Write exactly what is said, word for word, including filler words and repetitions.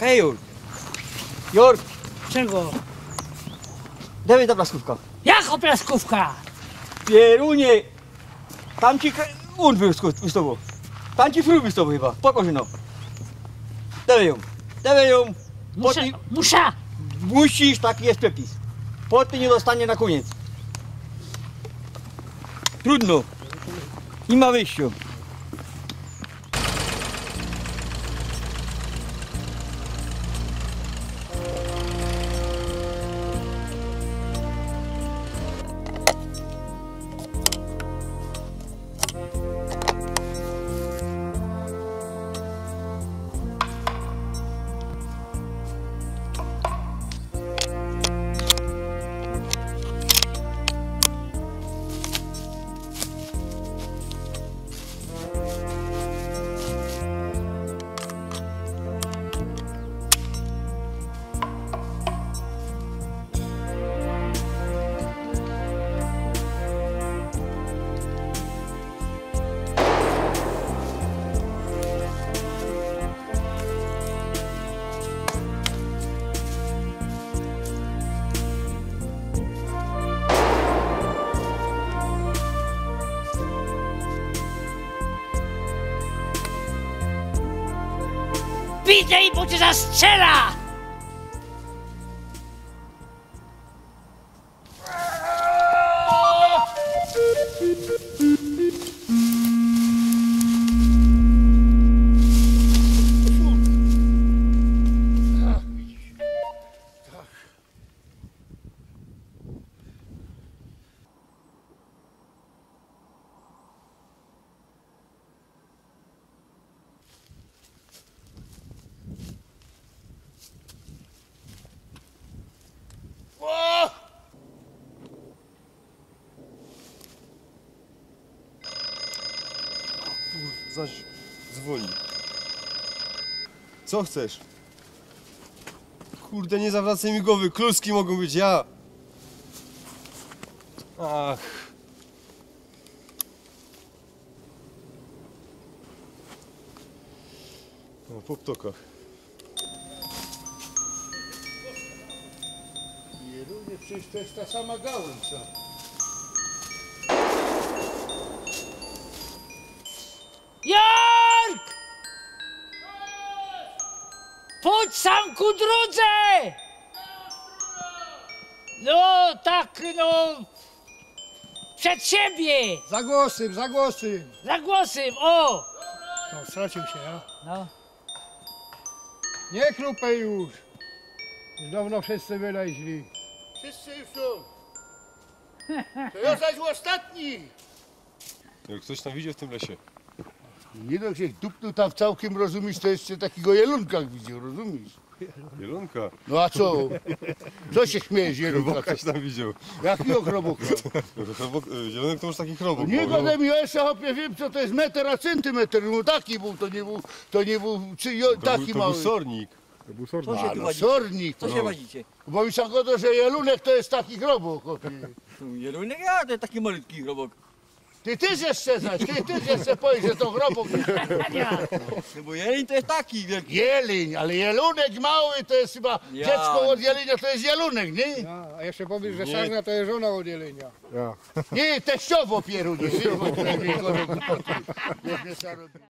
Hej, Jork. Jork. Czego? Dej mi ta plaskówka. Jako plaskówka? Pierunie! Tam ci kre-, ôn wy-, wystowo. Tam ci fruk wystowo chyba. Pokoż no. Dej ją. Dej ją. Muszę, Potem muszę! Musisz, taki jest przepis. Potem nie dostanie na koniec. Trudno. Nie ma wyjścia. Witaj, bo cię zastrzela! Zaś dzwoni. Co chcesz? Kurde, nie zawracaj mi głowy, kluski mogą być, ja! Ach. No, po ptokach. Jerunie, przecież to jest ta sama gałąź, co? Jork! Pójdź sam ku drudze! No, tak, no. Przed siebie! Za głosym, za głosym! Za głosym, o! No, stracił się, ja? No. Nie chrupaj już! Już dawno wszyscy wyleźli. Wszyscy już są. To ja zaś ostatni. Jak coś tam widział w tym lesie? Nie dość, jak dupnął tam w całkiem, rozumiesz, to jeszcze takiego jelonka widział, rozumiesz? Jelonka? No a co? Co się śmiejesz, jelonka? Chroboka się tam widział. Jakiego chroboka? Chrobok, jelonek to już taki chrobok. Nie gadaj mi, ja jeszcze, chłopie, wiem, co to jest meter a centymeter, no taki był, to nie był, to nie był, czy jo-, to taki był, to mały. Był sornik. To był sornik. Co się tu wadzicie? Sornik. Co się wadzicie? Bo mi się gada, że jelonek to jest taki chrobok, chłopie. Jelonek? Ja, to jest taki malutki chrobok. Ty, ty jeszcze zaś, ty, ty jeszcze powiesz, że to chrobok. No bo jeleń to jest taki wielki. Jeleń, ale jelonek mały to jest chyba, dziecko od jelenia to jest jelonek, nie? Ja, a jeszcze powiesz, że sarna to jest żona od jelenia. Ja. Nie, teściowo, pierunie. Teściowo.